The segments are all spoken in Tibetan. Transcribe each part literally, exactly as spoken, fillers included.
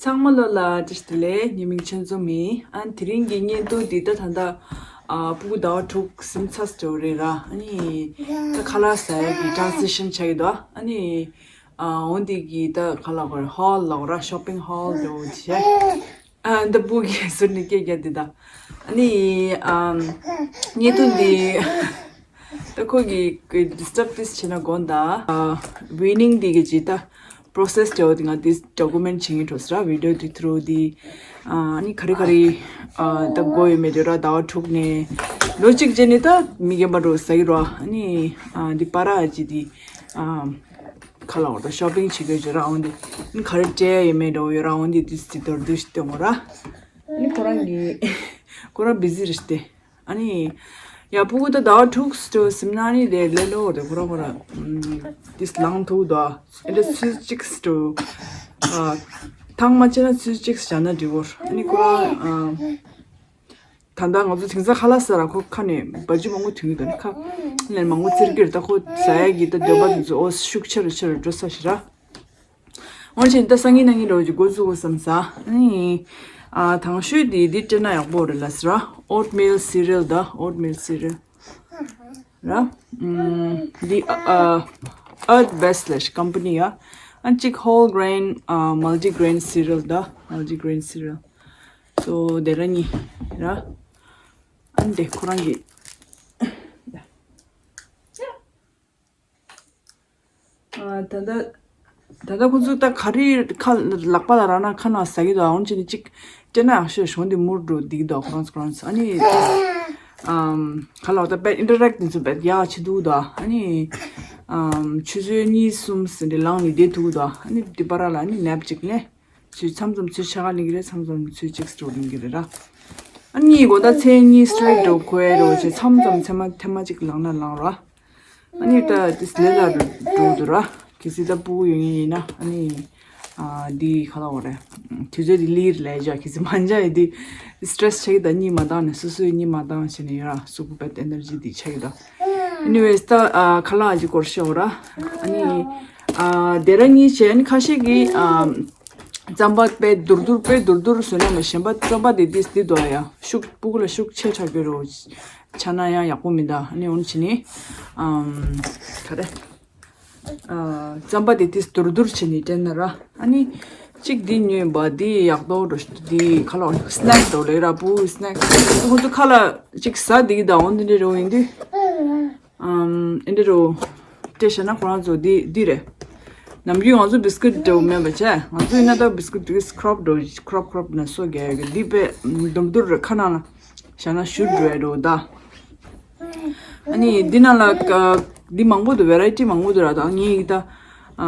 ཚང་མ་ལོ་ལ་བཀྲ་ཤིས་བདེ་ལེགས། ངའི་མིང་ཆོས་འཛོམས་ཡིན། ཨ་དེ་རིང་གི་བརྙན་ཐུང་འདི་ད་ད་ལྟ་ཨ་སྤུ་གུ་ཟླ་བ་དྲུག་ཟིན་ཚར་འགྲོ་རེད་ར། ཨ་ནི་ད་ཁ་ལག་ཟ་ཡ་གི་ཊ་རན་སི་ཤན་ཆགས་ཀྱི་འདུག་ཨ་ནི་ཨ་འོ་འདི་གི་ད་ཁ་ལག་གི་ཧོལ་ལ་ར་ཤོ་པིང་ཧོལ་འགྲོ་བྱས། ཨ་ད་སྤུ་གུ་གི་ཟུར་ནས་སྐད་རྒྱག་འདི་ད། ཨ་ནི་ཨ་བརྙན་ཐུང་འདི། ད་ཁོ་གི་གི་ཌི་སི་ཊརབ་ཏིས་བྱས་ན་དགོངས་དག་ཨ་ཝི་ནིང་འདི་གི་ཇི་ལྟ་པོ་རོ་སེ་སི་བྱ་བ་དེ་ང་ཏིས་ཌོ་ཀུ་མེན་ཊི་བྱེད་མཁན་འགྲོ་ཟེར་ར། བི་ཌི་ཡོ་དེ་ཐུ་རུ་དེ་ཨ་ནི་ག་རེ་ག་རེ་ཨ་ད་དགོས་ཡོད་མེད་དེ་ར། ཟླ་བ་དྲུག་ནས་ལོ་གཅིག་རྗེས་ནས་ད་མི་རྒན་པ་འགྲོ་ཟ་གི་ར། ཨ་ནི་ཨ་འདི་པ་ར་ཨ་ཅི་དེ་ཨ་ཁ་ལག་འོ་ད་ཤོ་པིང་བྱེད་གི་ཡོད་ར། འོ་འདི་ཨ་ནི་ག་རེ་སྤྲད་ཡོད་མེད་འགྲོ་ཡོད་ར། འོ་འདི་ཏིས་དེ་མདོར་བསྡུས་ཤིག་སྟོན་དགོས་ར། ཨ་ནི་ཁོ་རང་གི་ཁོ་རང་བི་ཟི་རེད་དེ། ཨ་ནི། ཡ་སྤུ་གུ་ད་ཟླ་བ་དྲུག་ཏུ་ཟིན་ན་ནི་དེ་ལས་སླ་པོ་རེད། ཁོ་རང་ཁོ་རང་ཨམ་ཏིས་ལངས་ཐུབ་འདུག་ཨ་འདྲ་ཚོད་གཅིག་ཏུ་ཨ་ཐང་མ་བྱས་ན་ཚོད་གཅིག་བཞག་ན་འགྲིག་གོ། ཨ་ནི་ཁོ་རང་ཨ་ད་ལྟ་ང་ཚོ་དེང་སང་ཁ་ལག་ཟ་ར་ཁོ་ཁ་ནས་བ་ཇི་མང་པོ་ཐོན་གྱི་འདུག་ཨ་ནི་ཁ་ལན་མང་པོ་བཙིར་གྱི་རེད། ད་ཁོ་ཟ་ཡ་གི་ད་འདོད་པ་དེ་ཚོ་འོ་ཤུགས་ཆེ་རུ་ཆེ་རུ་འགྲོ་ས་ཞིག་ར། འོན་ཀྱང་ད་སང་ཉིན་གནངས་ཉིན་རོ་གི་འགོ་བཙུགས་དགོས་བསམ་ས། ཨ་ནི། ཨ་དང་ཤོས་དེ་འདི་སྤྲད་ན་ཡག་པོ་རེད་ལ་ཟེར་བ། Oatmeal cereal ད། Oatmeal cereal ར། ཨམ་འདི་ཨ་ཨ་Earth Best ལབ་ཀམ་པ་ནི་ཡ། ཨ་གཅིག་whole grain ཨ་multi grain cereal ད། Multi grain cereal སོ་དེ་ར་གཉིས་ར། ཨ་འདི་ཁོ་རང་གི་ཨ་ད་ལྟ་ད་ལྟ་ཁོ་ཚོ་ད་ག་རེ་ཁ་ལག་པ་ལ་རག་ན་ཁ་ནང་ཟ་གི་འདུག་འོན་ཀྱང་གཅིག་སྤྲད་ན་ཡག་ཤོས་ཤོང་འདི་མུར་འགྲོ་འདི་གི་འདུག་ཁོ་རང་ཚོ་ཁོ་རང་ཚོ། ཨ་ནི་ཨམ་ཁ་ལག་ད་དཔེ་ཨིན་ཊར་རེག་འདི་ཚོ་དཔེ་ཡག་ཆེ་འདུག་འདུག་ཨ་ནི་ཨམ་ཆུ་ཚོད་གཉིས་གསུམ་ཟིན་འདི་ལངས་ནས་བསྡད་ཐུབ་འདུག་ཨ་ནི་འདི་པ་ར་ལ་ཨ་ནི་ནེབ་གཅིག་ནས། ཚོད་མཚམས་མཚམས་ཚོད་ཕྱེད་ཀ་ལེན་གྱི་རེད། མཚམས་མཚམས་ཚོད་གཅིག་སྤྲོ་ལེན་གྱི་རེད་ར། ཨ་ནི་གོ་ད་མཚན་གཉིས་སི་ཊེ་རེ་ཊི་འགྲོ་དགོས་རེད་བྱས། མཚམས་མཚམས་མཚན་མ་ཐེངས་མ་གཅིག་ལངས་ན་ལངས་ར། ཨ་ནི་ད་དེ་ལས་ལ་འགྲོ་འདུག་ར། གལ་སྲིད་ད་སྤུ་གུ་ཡོད་མཁན་ཡིན་ན་ཨ་ནི་ཨ་འདི་ག་ལབ་དགོས་རེད། དུས་ཚོད་འདི་ལིར་ལས་བྱ། གལ་སྲིད་མ་འཇགས་ཡིན་དུས་སི་ཊེ་རེ་སི་ཆགས་ཀྱི། ད་གཉིད་མ་བཏང་ནས་སོ་སོའི་གཉིད་མ་བཏང་བྱས་ནས་ཡོད་ར། གཟུགས་པོ་དཔེ་ཨེ་ནར་ཇི་འདི་ཆགས་ཀྱི་འདུག་ཨེ་ནི་ཝེ་སི་ད་ཨ་ཁ་ལག་ཅིག་སྐོར་བཤད་དགོས་ར། ཨ་ནི་ཨ་དེ་ར་གཉིས་བྱས། ཨ་ནི་ཁ་ཤས་ཀྱིས་ཨ། རྩམ་པ་དཔེ་དུར་དུར་དཔེ་དུར་དུར་བཟོས་ན་མ། གཞན་པ་རྩམ་པ་དེ་ཏིས་འདི་འདུག་ཡ། ཤུགས་སྤུ་གུ་ལ་ཤུགས་ཆེ་ཆགས་ཀྱི་རེད། ཆགས་ན་ཡང་ཡག་པོ་མི་འདུག་ཨ་ནི་འོན་ཕྱིན་ནི་ཨམ་ག་རེ་ཨ་རྩམ་པ་དེ་ཏིས་དུར་དུར་བྱས་ནས་སྤྲད་ན་ར། ཨ་ནི་གཅིག་འདི་ཉོས་པ་འདི་ཡག་པོ་འགྲོ། འདི་ཁ་ལག་སི་ནེག་འགྲོ་ལེ་ར། སྤུ་གུ་སི་ནེག་ཁོ་ཚོ་ཁ་ལག་ཅིག་ཟ་འདི་གི་ད་འོན་འདི་འདྲ་རེད་ཡིན་དུས། ཨམ་ཨེ་འདྲ་རུ་སྤྲད་བཞག་ན་ཁོ་རང་ཚོ་འདི་འདི་རེད། ནམ་རྒྱུན་ང་ཚོ་བི་སི་ཀུད་འདྲ་བོ་མེད་པ་བྱས། ང་ཚོ་ཡིན་ན་ད་བི་སི་ཀུད་འདི་སི་ཀྲོབ་འདྲ་བོ་ཀྲོབ་ཀྲོབ་ནས་སོ་རྒྱག་ཡོད་གི། འདི་དཔེ་དུར་དུར་རེད། ཁ་ནང་ལ་བཞག་ན་ཞུ་འགྲོ་ཡ་འདྲ་བོ་ད། ཨ་ནི་འདི་ནང་ལ་ཀ་འདི་མང་པོ་འདུག་བེ་རའི་ཊི་མང་པོ་འདུག་ར། ད་ངས་ཡིག་ད་ཨ་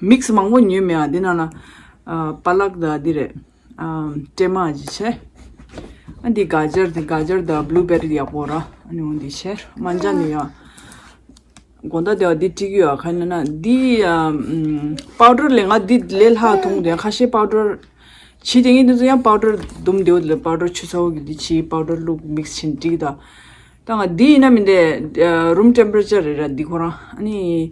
མིག་སི་མང་པོ་ཉོས་མེད། ཨ་འདི་ནང་ལ་ཨ་པ་ལག་ད་འདི་རེད། ཨམ་ཀྲེ་མ་ཅིག་བྱས། ཨ་འདི་ག་ཇར། འདི་ག་ཇར་དང་བྷུ་ལུ་བེ་རི་ཡག་པོ་ར། ཨ་ནི་འོ་འདི་བྱས། མ་འཇགས་ནས་ཡ། དགོང་དག་དེ་བ་འདི་སྤྲད་ཀྱི་ཡོད། ག་ཡིན་ན་འདི་ཨམ་པའུ་ཌར་ལས་ང་འདི་ལས་སླ་མཐོང་དེ། ཁ་ཤས་པའུ་ཌར་བྱས་དེ་ངས་འདི་ཚོ་ཡང་པའུ་ཌར་དུམ་དེ་བ་ལ་པའུ་ཌར་ཆུ་ཚ་བོ་གི་འདི་བྱས། པའུ་ཌར་བླུགས་མིག་སི་བྱས་ནས་སྤྲད་ཀྱི་ད། ད་ང་འདི་ཡིན་ན་མིན་ཏེ་རུམ་ཊེམ་པ་རེ་ཅར་རེད་ར་འདི་ཁོ་རང་། ཨ་ནི་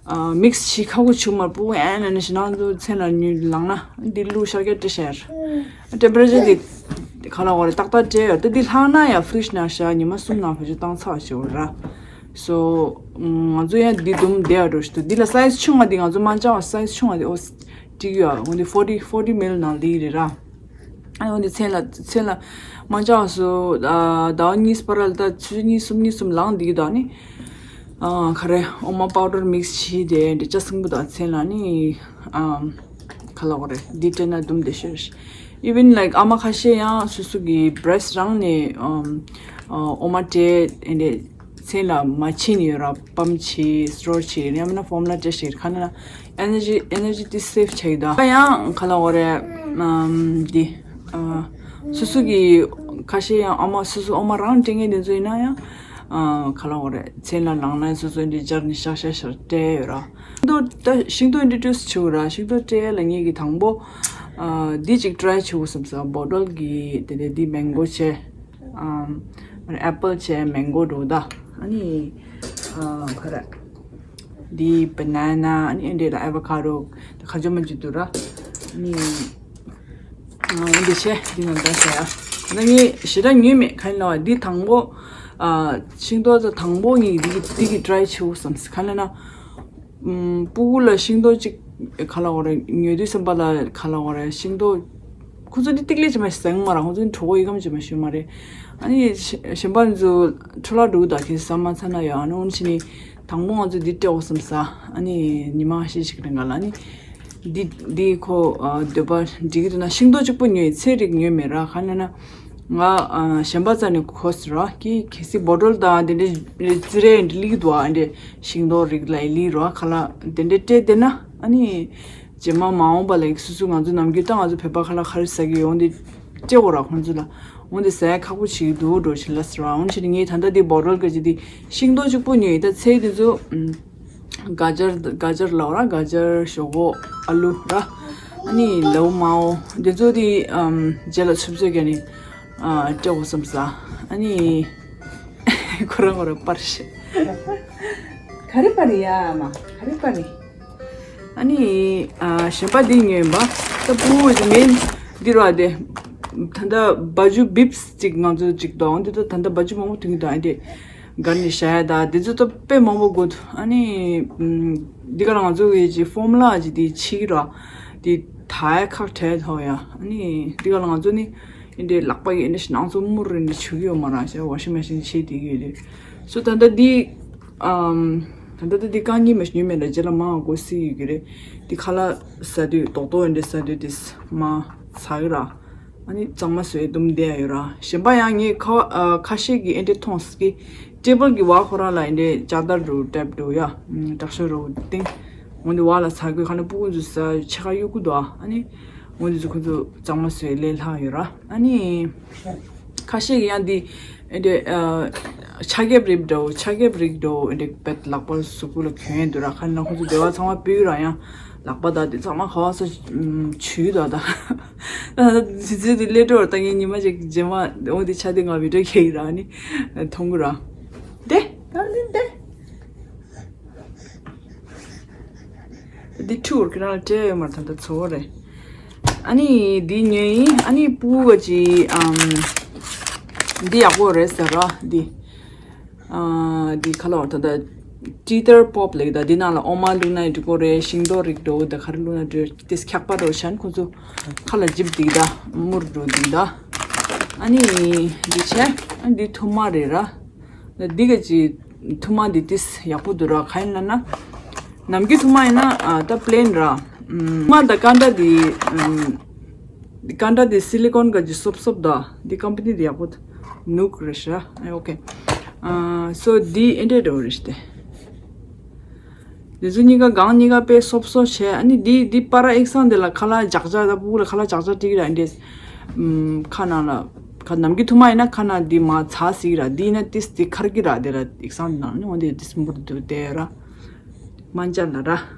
ཨ་མིག་སི་བྱེད་ཁག་པོ་བྱུང་མ། སྤུ་གུ་ཨེ་ན་ནི་ཞེ་ནང་དུ་མཚན་ལ་ཉུལ་ལངས་ན་འདི་བླུགས་ཤར་སྐད་སྤྲད་ཤར། ཊེམ་པ་རེ་ཅར་འདི་ག་ལབ་དགོས་རེད། ཏག་ཏག་སྤྲད་ཡོད། ད་འདི་ལྷག་ན་ཡང་ཕི་རིཇ་ནང་བཞག་ཉི་མ་གསུམ་ནང་བེད་སྤྱོད་བཏང་ཚར་བ་ཞིག་རེད་ར། སོ་ང་ཚོ་ཡང་འདི་དུམ་བསྡད་ཡ་འགྲོ་ཞིག་འདུག་འདི་ལ་སའི་ཛི་ཆུང་བ་འདི་ང་ཚོ་མ་འཇགས་པ་སའི་ཛི་ཆུང་བ་འདི་ཨོ་སི་སྤྲད་ཀྱི་ཡོད། འོ་འདི་ཕོར་ཊི་ཕོར་ཊི་མི་ལི་ནང་འདི་རེད་ར། ཨ་འོ་འདི་མཚན་ལ་མཚན་ལ་མ་འཇགས་སུ་ཨ་ཟླ་བ་གཉིས་བར་ལ་ད་ཆུ་ཚོད་གཉིས་གསུམ་གཉིས་གསུམ་ལངས་འདི་གི་ད་ནི་ཨ་ག་རེ་འོ་མ་པའུ་ཌར་མིག་སི་བྱས་དེ་འདི་ལྕགས་སྲིན་པོ་དང་མཚན་ལ་ནི་ཨ་ག་ལབ་དགོས་རེད། འདི་སྤྲད་ན་དུམ་བསྡད་ཤོར། Even like ཨ་མ་ཁ་ཤས་ཡང་སོ་སོ་གི་བྷི་རེ་སི་ཊི་རང་ནས་ཨམ་ཨ་འོ་མ་སྤྲད་འདི་མཚན་ལ་མ་བྱིན་ཡོད་ར། པམ་བྱས་སི་ཊོར་བྱས་ཡང་མིན་ན་ཕོར་མུ་ལ་སྤྲད་ཤེར་ག་ནས་ན་ཨེ་ནར་ཇི་ཨེ་ནར་ཇི་དེ་སེབ་བྱེད་ཀྱི་ད། ཡང་ག་ལབ་དགོས་རེད། ཨམ་འདི་ཨ་སོ་སོ་གི་ཁ་ཤས་ཡང་ཨ་མ་སོ་སོ་ཨ་མ་རང་སྤྲད་མཁན་དེ་ཚོ་ཡིན་ན་ཡང་ཨ་ག་ལབ་དགོས་རེད། མཚན་ལ་ལངས་ན་སོ་སོ་འདི་སྦྱར་ནས་ཤག་ཤག་ཤག་སྤྲད་ཡོད་ར། ཤིང་ཏོག་ད་ཤིང་ཏོག་ཨིན་ཊྲོ་ཌུ་སི་བྱེད་དགོས་ར། ཤིང་ཏོག་སྤྲད་ཡ་ལ་ངེད་ཀྱིས་དང་པོ་ཨ་འདི་ཅིག་ཊི་རའི་བྱེད་དགོས་བསམ་སོང་། བོ་ཊལ་གི་དེ་དེ་འདི་མེང་གོ་བྱས། ཨམ་ཨེ་པལ་བྱས། མེང་གོ་འགྲོ་ད། ཨ་ནི་ཨ་ག་རེ་འདི་བྷ་ན་ན། ཨ་ནི་ཨེ་འདྲ་ལ་ཨེ་བོ་ཀ་ཌོ་ད་ག་ཅོ་མ་ཅི་འདུག་ར། ཨ་ནི་ འདི་བྱས་འདི་ནང་ལྟར་བྱས་ཡ། ད་ངས་ཞེ་དྲག་ཉོས་མེད། ག་ཡིན་ལབ་པ་འདི་དང་པོ། ཨ། ཤིང་ཏོག་ད་དང་པོ་ངས་འདི་གི་འདི་གི་ཊི་རའི་བྱེད་དགོས་བསམ་སོང་། ག་ཡིན་ལབ་ན། ཨམ། སྤུ་གུ་ལ་ཤིང་ཏོག་ཅིག་ག་ལབ་དགོས་རེད། ཉོ་དུས་ཙམ་པ་ལ་ག་ལབ་དགོས་རེད། ཤིང་ཏོག་ཁོ་ཚོ་འདི་ཏིག་ལེ་ཅིག་མ་ཟ་གི་མ་རེད། ཁོ་ཚོ་འདི་གྲོད་ཁོག་ཡི་གམ་ཅིག་མ་ཞུ་མ་རེད། ཨ་ནི་གཞན་པ་འདི་ཚོ་འཕྲོ་བརླག་འགྲོ་གི་འདུག་ཁྱེད་ཟ་མ་ཚར་ན་ཡང་། ཨ་ནི་འོན་ཕྱིན་ནི་དང་པོ་ང་ཚོ་འདི་སྤྲད་དགོས་བསམ་ས། ཨ་ནི་ཉི་མ་ཁ་ཤས་ཤིག་རིང་ག་ལ་ཨ་ནི། འདི་འདི་ཁོ་ཨ་འདོད་པ་འགྲིག་གི་འདུག་ན། ཤིང་ཏོག་གཅིག་པོ་ཉོས། ཚལ་རིགས་ཉོས་མེད་ར། ག་ལབ་ན་ང་ཨ་གཞན་པ་རྩ་ནས་གོ་སྲིད་ར། ཀི་གལ་སྲིད་བོ་ཊལ་དང་དེ་འདྲའི་རྩི་རལ་འདི་ལིག་འདུག་ཨ་འདྲས་ཤིང་ཏོག་རིགས་ལ་ལིག་ར། ག་ལ་དེ་འདྲས་སྤྲད་བསྡད་ན། ཨ་ནི་རྗེས་མ་མ་འོངས་པ་ལ་སོ་སོ་ང་ཚོ་ནམ་རྒྱུན་ད་ང་ཚོ་བོད་པ་ཁ་ལག་ག་རེ་ཟ་གི་ཡོད་འདི་སྤྲད་དགོས་ར། ཁོང་ཚོ་ལ་འོ་འདི་ཟ་ཡ་ཁག་པོ་བྱེད་ཀྱི་འདུག་འགྲོ་བྱེད་ལ་ཟེར་བ། འོན་ཕྱིན་ངས་ད་ལྟ་འདི་བོ་ཊལ་ག་ཅིག་འདི་ཤིང་ཏོག་གཅིག་པོ་ཉོས་ཡིན། ད་ཚལ་འདི་ཚོ་ཨམ། ག་ཇར་ག་ཇར་ལབ་ར། ག་ཇར། ཞོག་ཁོག་ཨ་ལུ་ར། ཨ་ནི་ལའུ་མའོ་འདི་ཚོ་འདི་ཨམ་རྗེས་ལ་ཆུ་བཟོས་ཀྱི་ནི་ཨ་སྤྲད་དགོས་བསམ་ས། ཨ་ནི་ཁོ་རང་ཁོ་རང་པར་ཤེས། ག་རེ་པར་ཡ་མ་ག་རེ་པར་རེད། ཨ་ནི་ཨ་གཞན་པ་འདི་ཉོས་ཡིན་པ། ད་སྤུ་གུ་ངས་འདི་ར་དེ་ད་ལྟ་བ་ཇུ་བིབས་ཅིག་ང་ཚོ་ཅིག་འདུག་འདི་ད་ད་ལྟ་བ་ཇུ་མང་པོ་ཐོན་གྱི་འདུག་ཨ་འདི། གར་ནས་བཞག་ཡ་ད་དེ་ཚོ་ད་དཔེ་མང་པོ་དགོས་འདུག་ཨ་ནི་ཨམ། འདི་ག་ལ་ང་ཚོ་གི་ཅིག་ཕོར་མུ་ལ་ཅིག་དེ་ཕྱིས་ར། དེ་ད་ཡ་ཁག་བྲལ་ཐོག་ཡ། ཨ་ནི་འདི་ག་ལ་ང་ཚོ་ནི་ཨེ་འདྲའི་ལག་པ་གི་ཨེ་འདྲ་ཞིག་ནང་ཚོ་མུར་རེ་འདྲ་བྱུག་ཡོད་མ་ར་ཞེས་ཝ་ཤིང་མེ་ཤིན་ཕྱིས་དེ་གི་རེད། སོ་ད་ལྟ་འདི་ཨམ། ད་ལྟ་འདི་རྐང་གཉིས་མ་ཞིག་ཉོས་མེད་ལ། རྗེས་ལ་མ་དགོས་སྲིད་ཡོད་ཀྱི་རེད། འདི་ཁ་ལག་ཟ་དུས་རྡོག་རྡོག་ཨེ་འདྲ་ཟ་དུས་དེ་མ་ཚ་གི་ར། ཨ་ནི་གཙང་མ་བཟོས་དུམ་བསྡད་ཡ་ཡོད་ར། གཞན་པ་ཡང་ངས་ཁ་བ་ཨ་ཁ་ཤས་ཀྱིས་ཨེ་འདྲས་མཐོང་སྲིད་ཀི། ཊེ་བལ་གྱི་བ་ཁོ་རང་ལ་ཨེ་འདྲས་ལྕགས་དར་རུ་ཊེབ་འགྲོ་ཡ། དྲག་ཤོས་རུ་ཏིང་། འོ་འདི་བ་ལ་ཚ་དགོས་ཁ་ན་སྤུ་གུ་ཚོ་ཟ་ཕྱེད་ཀ་གཡུག་གུ་འདུག་ཨ་ནི་འོ་འདི་ཚོ་ཁོ་ཚོ་གཙང་མ་བཟོས་ལས་ལྷག་ཡོད་ར། ཨ་ནི་ཁ་ཤས་ཀྱིས་ཡང་འདི་ཨེ་འདྲས་ཨ་ཆ་རྒྱབ་རིགས་འདྲ་བོ་ཆ་རྒྱབ་རིགས་འདྲ་བོ་ཨེ་འདྲས་བེད་ལག་པ་གཟུགས་པོ་ལ་གྱོན་ཡ་འདུག་ར། ཁ་ན་ཁོ་ཚོ་སྡེ་བ་ཚང་མ་སྤུས་ར་ཡང་ལག་པ་དང་དེ་ཚང་མ་ག་བ་ས་ཆུ་དང་ད། ད་ལྟ་དུས་ཚོད་དེ་སླེབས་འགྲོ་བར་ད་ངས་ཉི་མ་ཅིག་རྗེས་མ་འོ་དེ་ཆ་དེ་ང་བི་ཌིའོ་ཁྱེར་གྱི་ར་ནི་མཐོང་གི་ར། དེ་ད་འདི་འདི་འདི་ཐུར་གི་རང་ལ་སྤྲད་ཡོད་མ་རེད། ད་ལྟ་ཚོ་བོ་རེད། ཨ་ནི་འདི་ཉོས་ཡིན། ཨ་ནི་སྤུ་གུ་ག་ཅི་ཨམ། འདི་ཡག་པོ་རེད་ཟེར་ར་འདི། ཨ། འདི་ཁ་ལོ་ད་ལྟ་ཊི་ཊར་པོབ་ལེགས་ད་འདི་ནང་ལ་འོ་མ་བླུགས་ན་འགྲིག་གོ་རེད། ཤིང་ཏོག་རིགས་འགྲོ་ད་ག་རེ་བླུགས་ན་འགྲིག་ཏིས་འཁྱག་པ་རོ་ཤན་ཁོ་ཚོ་ཁ་ལ་འཇིབ་འདི་ད་མུར་འགྲོ་འདི་ད། ཨ་ནི་འདི་བྱས་ཨ་འདི་ཐུར་མ་རེད་ར། ད་འདི་ག་ཅི་ཐུར་མ་འདི་ཏིས་ཡག་པོ་འདུག་ར། ག་ཡིན་ལབ་ན་ནམ་རྒྱུན་ཐུར་མ་ཡིན་ན་ཨ་ད་པི་ལེན་ར། ཐུར་མ་ད་ཀ་འདྲ་འདི་ཨམ། འདི་ཀ་འདྲ་འདི་སི་ལི་ཀོན་ག་ཅི་སོབ་སོབ་ད། འདི་ཀམ་པ་ནི་འདི་ཡག་པོ་ནུག་རེད་ཤག་ཨ་ཨོ་ཁེ། ཨ་སོ་འདི་ཨེ་འདྲས་འགྲོ་རེད་ཤག་སྟེ། འདི་ཚོ་གཉིས་ཀ་སྒང་གཉིས་ཀ་དཔེ་སོབ་སོབ་བྱས། ཨ་ནི་འདི་འདི་པ་ར་ཨེག་སང་འདི་ལ་ཁ་ལག་འཇག་འཇག་ད་སྤུ་གུ་ལ་ཁ་ལག་འཇག་འཇག་སྤྲད་ཀྱི་ར། ཨེ་འདྲས་ཨམ་ཁ་ནང་ལ་ཁ་ནམ་རྒྱུན་ཐུར་མ་ཡིན་ན་ཁ་ནང་འདི་མ་ཚ་སྲིད་ཀྱི་ར། འདི་ཡིན་ན་ཏིས་འདི་འཁར་གྱི་ར། འདི་ལ་ཨེག་སང་འདི་ནང་ནི་འོ་འདི་ཏིས་འབུར་འདུག་བསྡད་ཡོད་ར། མ་འཇལ་ལ་ར།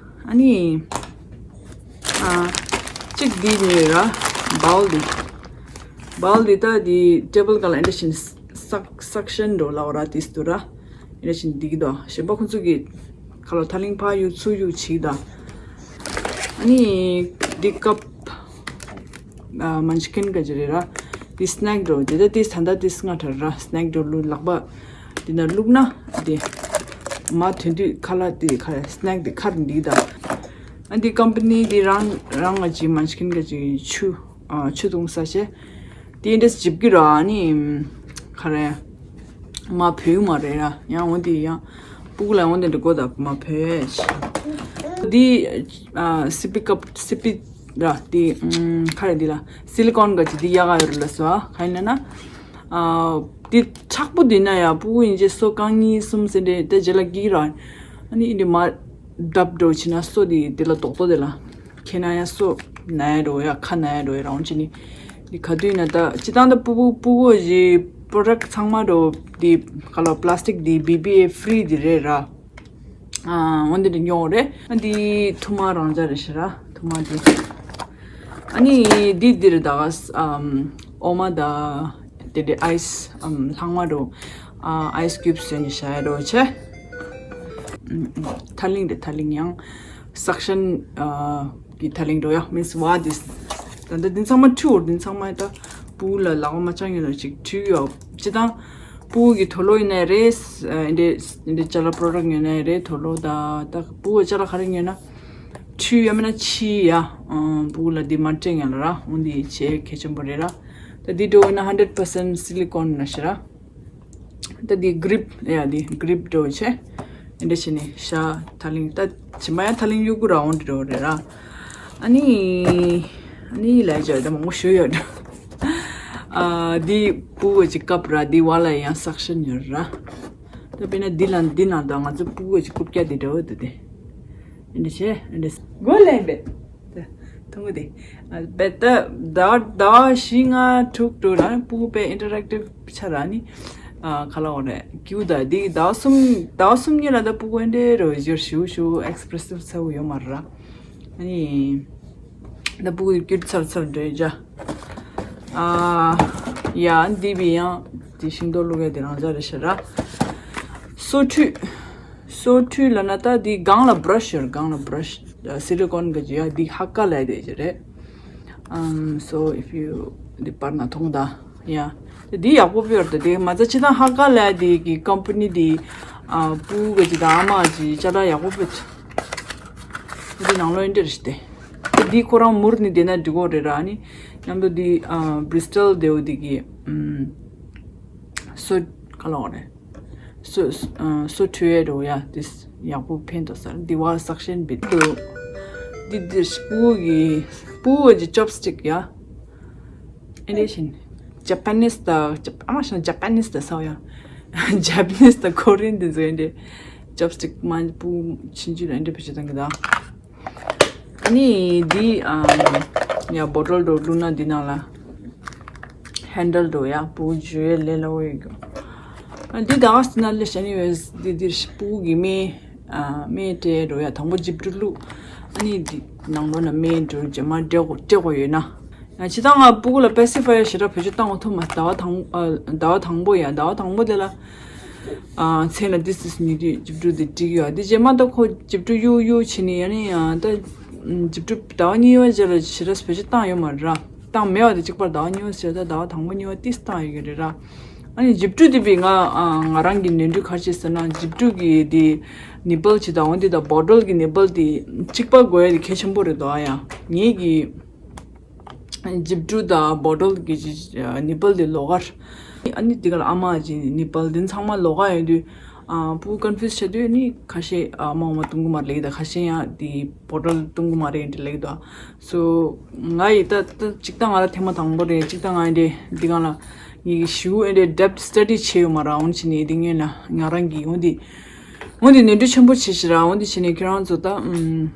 ཨ་ནི། ཨ། གཅིག་འདི་ཉོས་ར། བའོལ་འདི། བའོལ་འདི་ད་འདི་ཊེ་བལ་ག་ལ་ཨེ་འདྲ་བཞིན་སག་སག་ཤན་འགྲོ་ལ་འོ་ར་ཏིས་འདུག་ར། ཨེ་འདྲ་བཞིན་འདི་གི་དོ་གཞན་པ་ཁོ་ཚོ་གི་ཁ་ལོ་ཐ་ལིང་ཕ་ཡུ་ཚུ་ཡུ་ཆིག་ད། ཨ་ནི་འདི་ཀབ། ཨ་མན་ཆི་ཁན་ག་ཅི་རེད་ར། འདི་སི་ནེག་འགྲོ་འདི་ད་ཏིས་ད་ད་ཏིས་སྔ་དྲར་ར། སི་ནེག་འགྲོ་ལུ་ལག་པ། འདི་ན་བླུགས་ན་དེ། མ་ཐོན་དུས་ཁ་ལག་དེ་ཁ་སི་ནེག་དེ་ཁར་འདི་ད། ཨ་འདི་ཀམ་པ་ནི་འདི་རང་རང་ང་ཅི་མན་ཆི་ཁན་ག་ཅི་ཆུ་ཨ་ཆུ་བཏུང་ས་བྱས། དེ་འདྲས་འཇིབ་ཀྱི་ར་ཨ་ནི། ཁ་རེ། མ་བོས་མ་རེད་ར། ཡང་འོ་དེ་ཡང་སྤུ་གུ་ལ་འོ་དེ་འདྲ་དགོས་ད་མ་བོས། འདི་ཨ་སི་པི་ཀབ་སི་པི་ར་འདི་ཁ་རེ་འདི་ལ་སི་ལི་ཀོན་ག་ཅི་འདི་ཡག་ག་ཡོད་རེད་ལ་སོ་ཨ་ག་ཡིན་ན་ན། ཨ་དེ་མཁྲེགས་པོ་དེ་ན་ཡ་སྤུ་གུ་ཡིན་ཅེ་སོ་རྐང་གཉིས་གསུམ་ཟེར་འདྲེ་དེ་རྗེས་ལ་གི་ར། ཨ་ནི་ཨིན་དེ་མ་བརྡབ་འགྲོ་ཕྱིན་ན་སོ་དེ་དེ་ལ་རྡོག་རྡོག་དེ་ལ་ཁྱེད་ན་ཡ་སོ་ན་ཡ་འགྲོ་ཡ་ཁ་ན་ཡ་འགྲོ་ཡ་རང་ཅི་ནི་དེ་ག་དུས་ན་ད་སྤྱི་བཏང་ད་སྤུ་གུ་སྤུ་གུ་ཡི་པོ་རོ་ཌག་ཚང་མ་འགྲོ་དེ་ག་ལ་པ་ལ་སི་ཊིག་དེ་བི་བི་ཨེ་ཧྥི་རི་དེ་རེད་ར། ཨ་འོན་ཏེ་འདི་ཉོ་རེད། ཨ་འདི་ཐུར་མ་རང་འཇགས་རེད་ཤི་ར། ཐུར་མ་འདི། ཨ་ནི་འདི་འདིར་ད་ག་ཨམ་འོ་མ་ད་དེ་འདྲའི་ཨའི་སི་ཨམ་ལྷག་མ་འགྲོ། ཨ་ཨའི་སི་ཀིའུབ་བཟོས་ནས་བཞག་ཡ་འགྲོ་བྱས། ཨམ་ཨམ་ཐ་ལིང་རེད། ཐ་ལིང་ཡང་སག་ཤན་ཨ་གི་ཐ་ལིང་འགྲོ་ཡ་མིན་སི་བ་འདི། ད་ལྟ་འདི་ཚང་མ་འཁྲུད་འོར། འདི་ཚང་མ་ད་སྤུ་གུ་ལ་ལག་པ་མ་འཆང་ཡོད་ན་ཅིག་འཁྲུད་ཡོད། སྤྱི་བཏང་སྤུ་གུ་གི་དུག་ལོག་ཡིན་ནའི་རེད། ཨ་འདི་འདི་ཅ་ལག་པྲོ་ཌག་ཡིན་ནའི་རེད། དུག་ལོག་ད་ད་སྤུ་གུ་ཅ་ལག་ག་རེ་ཉོས་ན་འཁྲུད་ཡོད་མེད་ན་ཕྱིས་ཡ། ཨ་སྤུ་གུ་ལ་འདི་མ་སྤྲད་ཡ་ལ་ར། འོ་འདི་བྱེད་གལ་ཆེན་པོ་རེད་ར། ད་འདི་འགྲོ་ཡིན་ན་hundred percent silicone ན་ཤི་ར། ད་འདི་གི་རིབ་ཡ་འདི་གི་རིབ་འགྲོ་བྱས། འདི་འདྲ་བྱས་ནས་ཤ་ཐ་ལིང་ད་ཕྱི་མ་ཡ་ཐ་ལིང་གཡུག་གུ་ར་འོང་འགྲོ་རེད་ར། ཨ་ནི་ཨ་ནི་ལས་བྱ་ད་མང་པོ་ཞུ་ཡོད་འགྲོ། ཨ་འདི་སྤུ་གུ་ཅིག་ཀབ་ར། འདི་བ་ལ་ཡང་སག་ཤན་ཡོད་ར། ད་དཔེར་ན་འདི་ལ་འདི་ནང་ད་ང་ཚོ་སྤུ་གུ་ཅིག་རྐུབ་བཀྱག་འདི་འདྲ་བོ་འདི་དེ། འདི་བྱས་འདི་མགོ་ལེན་པས། ད་ཐུང་གི་དེ། ཨ་བེ་ད་ཟླ་ཟླ་བཞི་ལྔ་དྲུག་དྲུག་ར་ནི་སྤུ་གུ་དཔེ་ཨིན་ཊར་ཨེག་ཊིབ་ཆ་ར་ནི། ཨ་ག་ལ་འོ་རེད། ཀིའུ་ད་འདི་ཟླ་གསུམ་ཟླ་གསུམ་གཉིས་ལ་ད་སྤུ་གུ་འདི་རོ་ཡོར་ཞུ་ཞུ་ཨེགས་པི་རེ་སིབ་ཚ་བོ་ཡོད་མ་ར། ཨ་ནི་ད་སྤུ་གུ་ཀིའུ་ཚར་ཚར་འདྲ་ཡོད་ཅ། ཨ་ཡ་འདི་བི་ཡང་འདི་ཤིང་ཏོག་བླུག་ཡ་དེ་རང་ཅག་རེད་ཤ་ར། སོ་འཁྲུད། སོ་འཁྲུད་ལ་ན་ད་འདི་སྒང་ལ་བྷ་ར་ཤི་ཡོད། སྒང་ལ་བྷ་ར་ཤི་སི་ལི་ཀོན་གི་ཅི་ཡ། འདི་ཧ་ཀ་ལ་དེ་ཅི་རེད། ཨམ་so if you འདི་པར་ན་མཐོང་ད་ཡ། འདི་ཡག་པོ་ཕི་ཡོར་ད་དེ་མ་ཚ་ཅི་ད་ཧ་ཀ་ལ་དེ་གི་ཀམ་པ་ནི་དེ་ཨ་སྤུ་གུ་གི་ཅི་ད་ཨ་མ་ཅི་ཅ་ད་ཡག་པོ་ཕི་ཡོད། འདི་ནང་ལོ་ཨིན་ཊར་ཤི་དེ། འདི་ཁོ་རང་མུར་ནི་དེ་ན་འགྲིག་གོ་རེད་ར་ནི། མཉམ་དུ་འདི་ཨ་བྷ་རི་སི་ཊལ་དེའུ་འདི་གི་ཨམ་སོ་ག་ལ་འོ་རེད། སོ་ཨ་སོ་འཁྲུད་ཡས་འགྲོ་ཡ་དེ་ཡག་པོ་ཕན་ཐོགས་ས་རེད། འདི་བ་སག་ཤན་བི་འདུག་འདི་འདི་སྤུ་གུ་གི་སྤུ་གུ་གི་ཅོབ་སི་ཊིག་ཡ། ཨེ་འདྲ་བཞིན་ཇ་པ་ནིས་ད་ཨ་མ་ཤང་ཇ་པ་ནིས་ད་སའོ་ཡ། ཇ་པ་ནིས་ད་ཀོ་རི་ཡན་དེ་ཚོ་ཨེ་འདྲ་ཅོབ་སི་ཊིག་མ་སྤུ་གུ་ཆུང་ཆུང་ལ་ཨེ་འདྲ་བེད་སྤྱོད་གཏོང་གི་ད། ཨ་ནི་འདི་ཨམ་ཡ་བོ་ཊལ་འགྲོ་བླུགས་ན་འདི་ནང་ལ་ཧན་ཌལ་འགྲོ་ཡ་སྤུ་གུ་འཇུ་ཡས་ལས་སླ་བོ་ཡོད་གི། ཨ་འདི་ད་ག་སི་ན་ལས་ཤ་ནི་ཝེས་འདི་འདི་སྤུ་གུ་གི་མེ་ཨ་མེ་སྤྲད་འགྲོ་ཡ། དང་པོ་འཇིབ་རུ་བླུགས། ཨ་ནི་འདི་ནང་ལོགས་ན་མེ་འགྲོ་རྗེས་མ་སྤྲད་དགོས་སྤྲད་དགོས་ཡོད་ན། ཡང་ཇི་ལྟར་ང་སྤུ་གུ་ལ་པེ་སི་ཕ་ཡར་ཞེ་དྲག་བེད་སྤྱོད་བཏང་བ་ཐུབ་མ། ཟླ་བ་དང་ཨ་ཟླ་བ་དང་པོ་ཡ། ཟླ་བ་དང་པོ་དེ་ལ་ཨ་མཚན་ལ་ཏིས་ཏིས་ཉོས་དུས་འཇིབ་རུ་དེ་སྤྲད་ཀྱི་ཡོད། དེ་རྗེས་མ་ད་ཁོ་འཇིབ་རུ་གཡུག་གཡུག་བྱས་ནས་ཡ་ནི་ཡང་ད་འཇིབ་རུ་ཟླ་བ་གཉིས་པ་རྗེས་ལ་ཞེ་དྲག་བེད་སྤྱོད་བཏང་ཡོད་མ་རེད་ར། བཏང་མེད་པ་དེ་གཅིག་པར་ཟླ་བ་གཉིས་པ་ཞེ་ད་ཟླ་བ་དང་པོ་གཉིས་པ་ཏིས་བཏང་ཡོད་ཀྱི་རེད་ར། ཨ་ནི་འཇིབ་རུ་དེ་བི་ང་ཨ་ང་རང་གི་ནོར་འཁྲུལ་ག་རེ་བྱས་ཟེར་ན། འཇིབ་རུ་གི་དེ་ནི་པལ་ཇི་ད་འོན་ཏེ་ད་བོ་ཊལ་གི་ནི་པལ་དེ་གཅིག་པ་དགོས་ཡ་དེ་གལ་ཆེན་པོ་རེད་དོ། ཨ་ཡ་ངེད་ཀྱི་འཇིབ་རུ་དང་བོ་ཊལ་གྱི་ནི་པལ་དེ་ལོགས་ཀ་རེད། ཨ་ནི་དེ་ག་ལ་ཨ་མ་གྱི་ནི་པལ་དེ་ཚང་མ་ལོགས་ཀ་ཡོད་དུས། ཨ་སྤུ་གུ་ཀོན་ཕིའུ་སི་བྱེད་དུས་ནི་ཁ་ཤས་ཨ་མ་འོ་མ་བཏུང་གི་མ་རེད་ད། ཁ་ཤས་ཡང་དེ་བོ་ཊལ་བཏུང་གི་མ་རེད་འདྲ་ལེགས་དོ། སོ་ང་ཡི་ད་ད་གཅིག་ད་ང་ལ་ཐེངས་མ་དང་པོ་རེད། གཅིག་ད་ང་འདི་འདི་ག་ལ་ངེད་ཀྱི་ཞུ་འདི་ཌེབ་སི་སི་ཊ་ཌི་བྱས་ཡོད་མ་རེད། འོན་ཆི་ནི་འདི་ངས་ན་ང་རང་གི་འོ་འདི་འོ་འདི་ནོར་འཁྲུལ་ཆེན་པོ་བྱས་ཤི་ར། འོ་འདི་བྱས་ནས་ཁྱེད་རང་ཚོ་ད་ཨམ།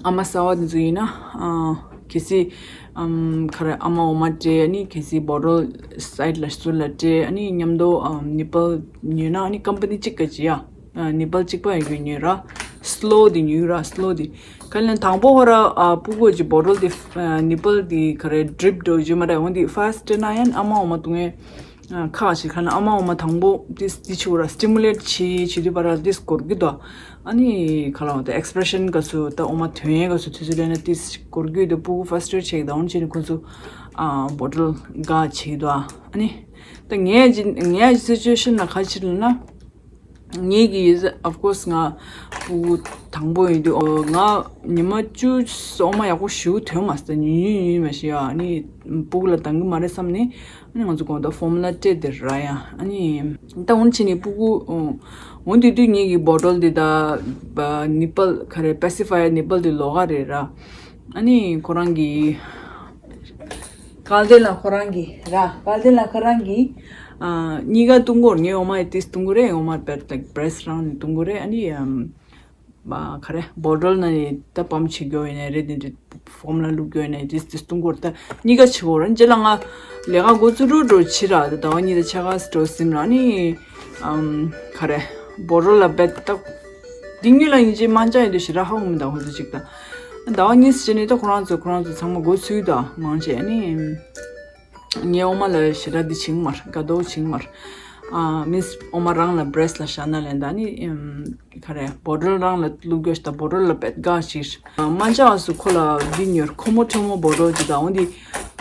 ཨ་མ་གསར་པ་དེ་ཚོ་ཡིན་ན། ཨ་གལ་སྲིད་ཨམ་ག་རེ་ཨ་མ་འོ་མ་སྤྲད། ཨ་ནི་གལ་སྲིད་བོ་ཊལ་སའིཌ་ལ་ཟུར་ལ་སྤྲད། ཨ་ནི་མཉམ་དུ་ཨམ་ནི་པལ་ཉོས་ན། ཨ་ནི་ཀམ་པ་ནི་གཅིག་ག་ཅི་ཡ། ཨ་ནི་པལ་གཅིག་པ་ཡོད་རྒྱུ་ཉོས་ར། སི་ལོ་དེ་ཉོས་ར། སི་ལོ་དེ་ག་ལན་དང་པོ་ཧོ་ར་ཨ་སྤུ་གུ་གི་བོ་ཊལ་དེ་ཨ་ནི་པལ་དེ་ག་རེ་ཌི་རིབ་འགྲོ་རྒྱུ་མ་རེད། འོན་ཏེ་ཕར་སི་ཊི་ན་ཡང་ཨ་མ་འོ་མ་བཏུང་ཡས། ཨ་ཁ་ཞིག་ཁ་ན་ཨ་མ་འོ་མ་དང་པོ་ཏིས་ཏི་ཆུ་ར་སི་ཊི་མུ་ལེཊ་བྱེད་བྱེད་དུས་པ་ར་ཏིས་འགོར་གི་འདུག་ཨ་ནི་ཁ་ལ་འོ་ད་ཨེགས་པི་རེ་ཤན་ག་སུ་ད་འོ་མ་ཐོན་ཡས་ག་སུ་དུས་ཚོད་ལས་ན་ཏིས་འགོར་གི་འདུག་སྤུ་གུ་ཕ་སི་ཊི་རེཌ་བྱེད་གི་འདུག་འོན་ཆེ་ནི་ཁོ་ཚོ་ཨ་བོ་ཊལ་ག་བྱེད་གི་འདུག་ཨ་ནི་ད་ངས་ཇི་ངས་སི་ཅུ་ཨེ་ཤན་ལ་ག་བྱེད་ལ་ན། ངེད་ཀྱི་of course ང་སྤུ་གུ་དང་པོ་ཡིན་དུས་ཨོ་ང་ཉི་མ་བཅུ་འོ་མ་ཡག་པོ་ཞིག་ཐོན་མ་སོང་། ཉུང་ཉུང་ཉུང་མ་ཞིག་ཡ། ཨ་ནི་སྤུ་གུ་ལ་འདང་གི་མ་རེད་བསམ་ནས། ཨ་ནི་ང་ཚོ་གོང་དུ་ཕོར་མུ་ལ་སྤྲད་དེ་ར་ཡ། ཨ་ནི་ད་འོན་ཆེ་ནི་སྤུ་གུ་འོ་འོན་དུས་དུས་ངེད་ཀྱི་བོ་ཊལ་འདི་ད་ནི་པལ་ག་རེ་པེ་སི་ཕ་ཡར་ནི་པལ་འདི་ལོགས་ཀ་རེད་ར། ཨ་ནི་ཁོ་རང་གི་སྐལ་ལྡན་ལགས་ཁོ་རང་གི་ར། སྐལ་ལྡན་ལགས་ཁོ་རང་གི་ཨ་གཉིས་ཀ་བཏུང་གི་ཡོད་རེད། ངས་འོ་མ་ཡི་ཏིས་བཏུང་གི་རེད། འོ་མ་པེ་ཊི་ལའིཀ་པི་རེ་སི་རང་ནས་བཏུང་གི་རེད། ཨ་ནི་ཨམ་མ་ག་རེ་བོ་ཊལ་ནང་ནས་ད་པམ་བྱེད་རྒྱུ་ཡོད་ནའི་རེད། དེ་འདྲ་ཕོར་མུ་ལ་བླུགས་རྒྱུ་ཡོད་ནའི་ཏིས་ཏིས་བཏུང་གི་ཡོད་རེད། ད་གཉིས་ཀ་བྱེད་དགོས་རེད། རྗེས་ལ་ང་ལས་ཀ་འགོ་བཙུགས་འགྲོ་འགྲོ་བྱེད་ར། ད་ཟླ་བ་གཉིས་དང་ཕྱེད་ཀ་འགྲོ་ཟིན་ར། ཨ་ནི་ཨམ་ག་རེ་བོ་ཊལ་ལ་བེད་ད་འདི་ཉིད་ལ་ཡིན་གཅིག་མ་འཇགས་ཡིན་དུས་ཞེ་དྲག་ཧ་གོ་མི་འདུག་ཁོ་ཚོ་གཅིག་ད་ཟླ་བ་གཉིས་ཟེར་ནས་ད་ཁོ་རང་ཚོ་ཁོ་རང་ཚོ་ཚང་མ་འགོ་ཚུགས་ད་མང་ཆེ། ཨ་ནི་ངའི་འོ་མ་ལ་ཞེ་དྲག་འདི་བྱིང་མར་དགའ་དོ་བྱིང་མར། ཨ་མིས་ཨོ་མ་རང་ལ་བྷི་རེ་སི་ལ་བཞག་ན་ལན་ད་ནི་ཨམ་ག་རེ་བོ་ཊལ་རང་ལ་བླུགས་རྒྱུ་ཞིག་ད་བོ་ཊལ་ལ་བེད་དགའ་ཞིག་མ་འཇགས་སུ་ཁོ་ལ་འདི་ཉོར་ཁོ་མོ་ཁྲོ་མོ་བོ་ཊལ་ཅིག་ད་འོན་ཏེ་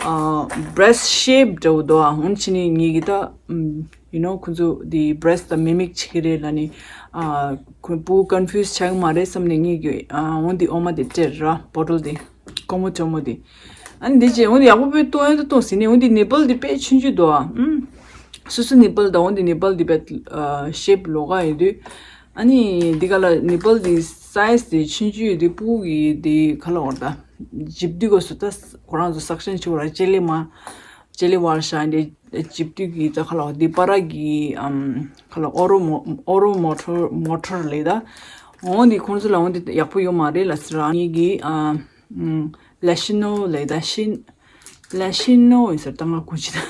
ཨ་བྷི་རེ་སི་ཤེབ་འདྲ་བོ་འདུག་ཨ་འོན་ཕྱི་ནི་ངེད་ཀྱི་ད་ཨམ་you know ཁོ་ཚོ་འདི་བྷི་རེ་སི་ད་མི་མིག་བྱེད་ཀྱི་རེད་ལ་ནི་ཨ་ཁོ་བུ་ཀོན་ཕིའུ་སི་ཆགས་ཀྱི་མ་རེད་བསམ་ནས་ངེད་ཀྱི་ཨ་འོན་ཏེ་ཨོ་མ་དེ་སྤྲད་ར་བོ་ཊལ་དེ་ཁོ་མོ་ཁྲོ་མོ་དེ། ཨ་ནི་འདི་ཅེ་འོན་ཏེ་ཡག་པོ་དཔེ་གཏོང་ཡོད་དུ་གཏོང་ཟིན་ནི་འོན་ཏེ་ནི་པལ་འདི་དཔེ་ཆུང་ཆུང་འདུག་ཨ། ཨུམ། སོ་སོ་ནི་པལ་དང་འོན་ཏེ་ནི་པལ་འདི་དཔེ་ཤེབ་ལོགས་ཀ་ཡོད་དུས། ཨ་ནི་འདི་ག་ལ་ནི་པལ་འདི་སའི་ཛི་འདི་ཆུང་ཆུང་ཡོད་དུས་སྤུ་གུ་གི་འདི་ག་ལ་བར་ད་ཇིབ་འདི་གོ་སུ་ད་ཁོ་རང་ཚོ་སག་ཤན་ཆུ་བར་ཅེ་ལི་མ་ཅེ་ལི་བར་ཤ་འདི་ཇིབ་འདི་གི་ད་ག་ལ་བར་འདི་པ་ར་གི་ཨམ་ག་ལ་ཨོ་རོ་མོ་ཨོ་རོ་མོ་ཊར་མོ་ཊར་ལས་ད་འོན་ཏེ་ཁོང་ཚོ་ལ་འོན་ཏེ་ཡག་པོ་ཡོད་མ་རེད་ལ་སི་ར་ངེད་ཀྱི་ཨ། ལ་ཤི་ནོ་ལེ་ད་ཤིན། ལ་ཤི་ནོ་ཡིན་ཟེར་ད་ང་གོ་ཅི་ད།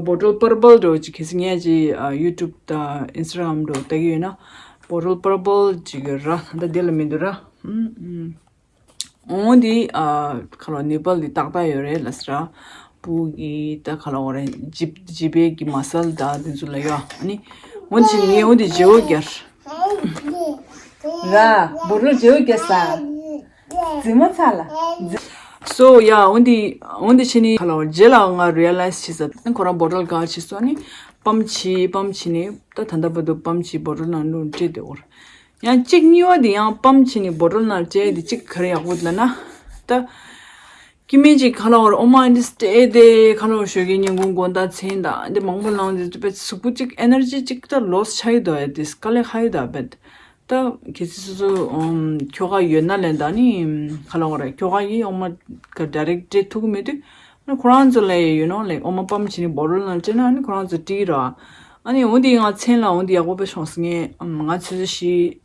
བོ་ཊལ་པར་པལ་འདྲ་བོ་ཅིག་གལ་སྲིད་ངས་ཅི་ཡུ་ཊུབ་དང་ཨིན་སི་ཊ་གྷ་རམ་འདྲ་བོ་ལྟ་གི་ཡོད་ན། བོ་ཊལ་པར་པལ་ཅིག་ཡོད་ར་ད་འདི་ལ་མི་འདུག་ར། འོང་འདི་ཁ་ལོ་ནི་པལ་འདི་ཏག་ཏག་ཡོད་རེད་ལ་སི་ར། བུ་གི་ད་ཁ་ལོ་རེད་ཇིབ་ཇིབ་པའི་གི་མ་སལ་ད་འདི་ཚོ་ལ་ཡོད་ཨ་ནི། འོང་ཅི་ངས་འོང་འདི་ཇེ་བོ་རྒྱར། ར། བོ་ཊལ་ཇེ་བོ་རྒྱར་ས། རྫི་མ་ཚ་ལ། སོ་ཡ་འོན་ཏེ་འོན་ཏེ་ཕྱི་ནི་ཁ་ལོ་རྗེས་ལ་ང་རི་ཡ་ལའི་ཛི་བྱས་ས་ཁོ་རང་བོ་ཊལ་ག་བྱས་སོ་ནི་པམ་བྱས་པམ་བྱས་ནི་ད་ད་ལྟ་བར་དུ་པམ་བྱས་བོ་ཊལ་ནང་ལུ་སྤྲད་དེ་འོར། ཡང་གཅིག་གཉིས་པ་དེ་ཡང་པམ་བྱས་ནི་བོ་ཊལ་ནང་སྤྲད་དེ་གཅིག་ག་རེ་ཡག་པོ་ལ་ན་ད། སྐྱེ་དམན་གཅིག་ཁ་ལོ་བར་ཨོ་མ་འདི་སྤྲད་དེ་ཁ་ལོ་ཞོགས་ཀྱི་ཉིན་གུང་དགོང་དག་མཚན་དང་འདི་མང་པོ་ལངས་དེ་དུ་པའི་གཟུགས་པོ་གཅིག་ཨེ་ནར་ཇི་གཅིག་ད་ལོ་སི་ཆགས་ཡི་འདུག་ཡ་དེ་དཀའ་ལས་ཁག་ཡི་འདུག་བེད། ད་གལ་སྲིད་སོ་སོ་ཨམ་ཁྱོ་ག་ཡོད་ན་ལན་ད་ནི་ཁ་ལོ་བར་ཁྱོ་ག་ཡིས་ཨོ་མ་ག་ཌའི་རེག་སྤྲད་ཐུབ་ཀྱི་མེད་དུས་ཨ་ནི་ཁོ་རང་ཚོ་ལ་ཡོད་ནོ་ལེ་ཨོ་མ་པམ་བྱས་ནི་བོ་ཊལ་ནང་སྤྲད་ན་ཨ་ནི་ཁོ་རང་ཚོ་བྲིས་ར། ཨ་ནི་འོན་ཏེ་ང་མཚན་ལ་འོན་ཏེ་ཡག་པོ་དཔེ་བྱུང་སོང་ངས་ཨམ་ང་ཚོས་ཤི།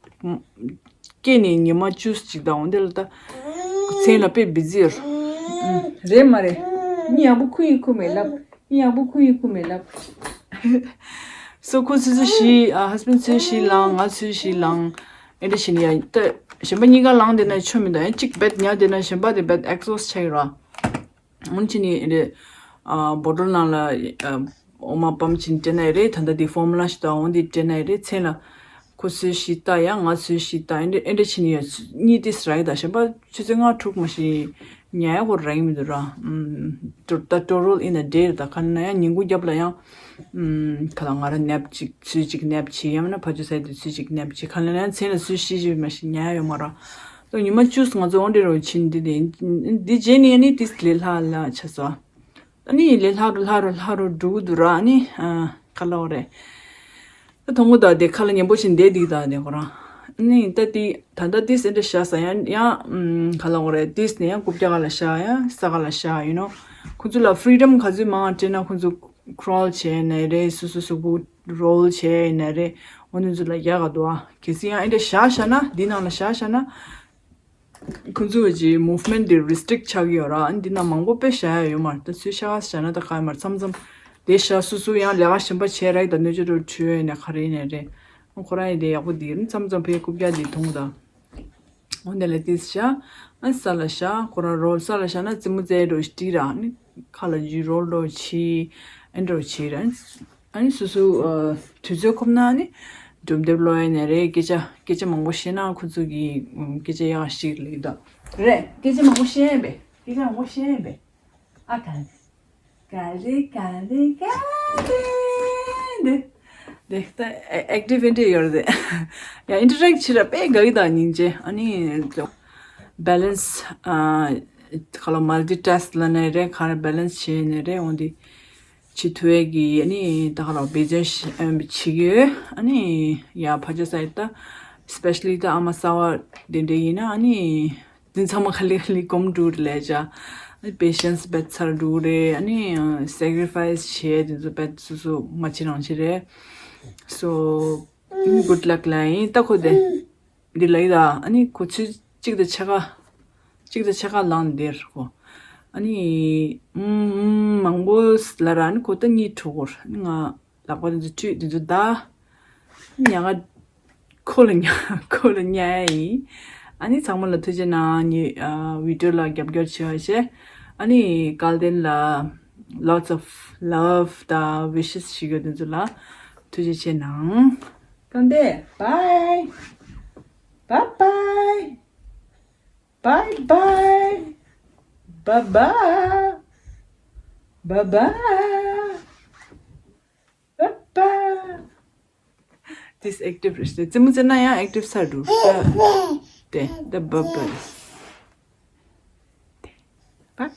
སྐྱེས་ནས་ཉི་མ་བཅུ་ཅིག་དང་འོན་ཏེ་ལ་ད། མཚན་ལ་དཔེ་བི་ཛི་ཡོད། རེད་མ་རེད། མི་ཡག་པོ་ཁུ་ཡིན་ཁུ་མེད་ལབ། མི་ཡག་པོ་ཁུ་ཡིན་ཁུ་མེད་ལབ། སོ་ཁོ་ཚོས་ཚོས་ཤི་ཨ་ཧས་བྷེན་ཌི་ཚོས་ཤི་ལང་ང་ཚོས་ཤི་ལང་། ཨེ་འདྲ་བྱས་ནས་ཡ་ད་གཞན་པ་གཉིས་ཀ་ལང་བསྡད་ན་ཆོ་མི་འདུག་ཡང་གཅིག་བེད་ཉལ་བསྡད་ན་གཞན་པ་དེ་བེད་ཨེག་ཛོ་སི་ཊི་ཆགས་ཡོད་ར། འོན་ཅི་ནི་རེད། ཨ་བོ་ཊལ་ནང་ལ་ཨ་འོ་མ་པམ་བྱས་ནས་སྤྲད་ན་ཡི་རེད་ད་ལྟ་དེ་ཕོར་མུ་ལ་ཞིག་དང་འོ་འདི་སྤྲད་ན་ཡི་རེད་མཚན་ལ། ཁོ་ཚོས་ཤི་ལྟ་ཡང་ང་ཚོས་ཤི་ལྟ་ཨེ་འདྲ་ཨེ་འདྲ་བྱས་ནས་ཡ་གཉིས་ཏིས་རག་ཡི་ད་གཞན་པ་ཆུ་ཚོད་ལྔ་དྲུག་མ་ཞིག་ཉལ་ཡ་ཁོ་རག་གི་མི་འདུག་ར། ད་ཊོ་ཊལ་ཨིན་ཨ་ཌེ་རེད་ད་ག་ན་ཡང་ཉིན་གུང་རྒྱབ་ལ་ཡང་། ཁ་ལ་ང་ར་ནེབ་ཅིག་ཚུལ་ཅིག་ནེབ་བྱེད་ཡང་མིན་ན་ཕ་ཆུ་སའི་དུ་ཚུལ་ཅིག་ནེབ་བྱེད་ག་ལ་ན་མཚན་ལ་ཚུལ་ཤི་ཞིག་མ་ཞིག་ཉལ་ཡོད་མ་ར། ཏོ་ཉི་མ་བཅུ་ང་ཚོ་འོང་འདྲེ་རོ་ཕྱིན་འདི་དེ་འདི་རྗེས་ནི་ནི་ཏིས་ལས་ལྷ་ལ་ཆ་ས། ཨ་ནི་ལས་ལྷ་རུ་ལྷ་རུ་ལྷ་རུ་འགྲོ་གི་འདུག་ར་ཨ་ནི་ག་ལ་འོ་རེད། ད་ཐོང་གུ་དང་དེ་ཁ་ལ་ཉན་པོ་ཞིག་འདས་འདིག་དང་དེ་ཁོ་རང་ཨ་ནི་ད་ཏི་ད་ད་ཏིས་ཨེ་འདྲ་བཞག་ས་ཡང་ཡང་ག་ལ་འོ་རེད་ཏིས་ནི་ཡང་རྐུབ་བཀྱག་ག་ལ་བཞག་ཡང་ས་ག་ལ་བཞག་ཡིན་ནོ། ཁོ་ཚོ་ལ་ཕི་རི་ཌམ་ག་ཚོད་མང་སྤྲད་ན་ཁོ་ཚོ་ཁྲོལ་བྱས་ནས་རེད་སོ་སོ་སོ་བུ་རོལ་བྱས་ནས་རེད་འོ་ནི་ཚོ་ལ་རྒྱག་ག་འདུག་ཨ་གལ་སྲིད་ཡང་ཨེ་འདྲ་བཞག་བཞག་ན་འདི་ནང་ལ་བཞག་བཞག་ན། ཁོང་ཚོའི་ཀྱི་མུབ་མེན་ཊི་འདི་རི་སི་ཊི་རིག་ཊི་ཆགས་ཀྱི་ཡོད་ར། ཨ་ནི་འདི་ན་མང་པོ་དཔེ་བཞག་ཡ་ཡོད་མ་རེད། ད་ཚུལ་ཤ་ཁ་བཞག་ན་ད་ག་ཡོད་མ་རེད། མཚམས་མཚམས་དེ་བཞག་སུ་སུ་ཡང་ལས་ཀ་གཞན་པ་བྱས་ར་ཡི་ད་སྣོད་ཆས་འགྲོ་འཁྲུལ་ཡོད་ནས་ག་རེ་ཡིན་ནས་རེད། ཨ་ཁོ་རང་ཡི་དེ་ཡག་པོ་འདི་རེད། མཚམས་མཚམས་ཕའི་རྐུབ་བཀྱག་འདི་མཐོང་ད། འོ་འདི་ལ་ཏིས་བཞག་ཨ་ས་ལ་བཞག་ཁོ་རང་རོལ་ས་ལ་བཞག་ན་རྩེད་མོ་རྩེ་འགྲོ་ཞིག་ར་ཨ་ནི་ཁ་ལ་ཇུས་རོལ་འགྲོ་བྱེད་ཨེ་འགྲོ་བྱེད་ར། ཨ་ནི་སོ་སོ་ཨ་དུས་ཚོད་ཁོམ་ན་ཨ་ནི་སྒྲུང་དེབ་ཀློག་ཡས་ནས་རེད། སྐད་ཆ་སྐད་ཆ་མང་པོ་བཤད་ན་ཁོ་ཚོ་གི་ཨམ་སྐད་ཆ་ཡག་ཞིག་ལེགས་ད། རེད། སྐད་ཆ་མང་པོ་བཤད་ཡས་པས། སྐད་ཆ་མང་པོ་བཤད་ཡས་པས། ཨ་ག་རེ་ག་རེ་ག་རེ་འདི་འདི་ད་ཨེག་ཊིབ་ཨེ་འདྲ་ཡོད་རེད། ཡ་ཨིན་ཊར་ཨེག་བྱེད་ར་དཔེ་དགའ་གི་ད་སྙིང་རྗེ། ཨ་ནི་བེ་ལེན་སི་ཨ་ཁ་ལོ་མལ་ཊི་ཊེ་སི་ཊི་ལ་ནས་རེད། ག་རེ་བེ་ལེན་སི་བྱས་ནས་རེད། འོང་འདི་བྱེད་ཐུབ་ཡས་ཀྱི་ཨ་ནི་ད་ག་རང་བེད་སྤྱོད་ཤ་ཨ་བྱེད་ཀྱི་ཡོད། ཨ་ནི་ཡ་ཕ་ཆ་ས་ཡི་ད་སི་པེ་ཤ་ལི་ད་ཨ་མ་གསར་བ་དེ་འདྲ་ཡིན་ན་ཨ་ནི་འདི་ཚང་མ་ག་ལེ་ག་ལེ་གོམ་འགྲོ་རེད་ལས་བྱ། ཨ་ནི་པེ་ཤན་སི་བེད་ཚར་འགྲོ་རེད། ཨ་ནི་སེག་རི་ཕའི་སི་བྱས་དེ་ཚོ་བེད་སོ་སོ་མ་བྱེད་རང་བྱེད་རེད། སོ་གུཌ་ལག་ལ་ཡིན་ད་ཁོ་དེ། འདི་ལ་ཡི་ད་ཨ་ནི་ཁོ་ཚོས་གཅིག་དང་ཕྱེད་ཀ་གཅིག་དང་ཕྱེད་ཀ་ལངས་འདིར་ཁོ་ཨ་ནི་ཨུམ་ཨུམ་མང་པོ་ལ་ར་ཨ་ནི་ཁོ་ད་གཉིད་འཕྲོ་གོར་ཨ་ནི་ང་ལག་པ་འདི་ཚོ་བཀྲུས་འདི་ཚོ་ད་ཉ་ང་ཁོ་ལ་ཉ་ཁོ་ལ་ཉལ་ཡིན། ཨ་ནི་ཚང་མ་ལ་ཐུགས་རྗེ་གནང་ངའི་ཨ་བི་ཌིའོ་ལ་རྒྱབ་སྐྱོར་བྱས་པ་བྱས། ཨ་ནི་སྐལ་ལྡན་ལ་lots of love དང་wishes ཞུ་གི་ཡོད་འདི་ཚོ་ལ། ཐུགས་རྗེ་ཆེ་གནང་། གང་བདེ། Bye. Bye bye. Bye bye. Bye bye. Bye bye. Bye bye. This active རེད། རྩེད་མོ་རྩེ་ན་ཡང་active ས་འགྲོ། ད་དེ་ད་bye bye།